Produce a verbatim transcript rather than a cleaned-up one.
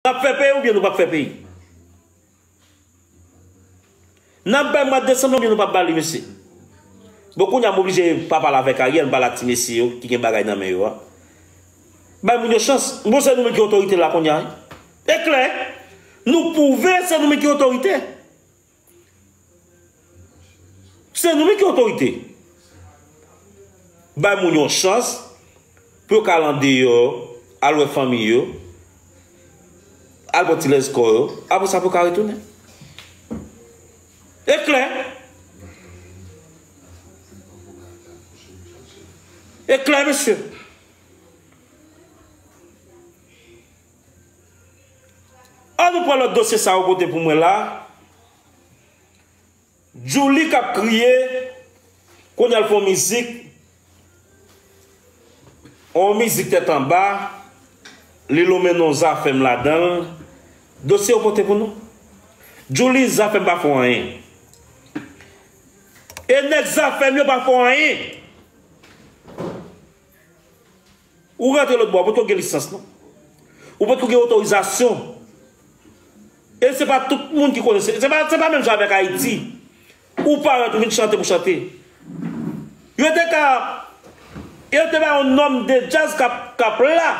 N ap fè peyi oubyen nou p ap fè peyi? N ap bay mwa desanm nan oubyen nou p ap ba li, mesye? Bon, kounye a m oblije pa pale avèk Ariel, m pale ak ti mesye yo ki gen bagay nan men yo a. Bay moun yo chans. Bon, se nou menm ki otorite la kounye a, wi. E klè, nou pwouve se nou menm ki otorite. Se nou menm ki otorite. Bay moun yon chans pou yo ka al andeyò, al wè fanmi yo, al pran ti lèzkò yo, apre sa pou yo ka retounen. E klè. E klè, mesye. An nou pran lòt dosye sa yo pote pou mwen la. Djouly k ap kriye, kounye a l fè yon mizik, yon mizik tèt anba, li lonmen non Zafèm ladan l. Dosye yo pote pou nou. Djouly, Zafèm pa fè w anyen. E nèg Zafèm yo pa fè w anyen. Ou rantre lòtbò, ou potko gen lisans, non. Ou potko gen otorizasyon. E se pa tout moun ki konnen. Se se pa, se pa menm jan avèk Ayiti. Ou parèt, ou vin chante pou chante. Yo te ka, yo te ba yon nonm de djaz k ap, k ap la.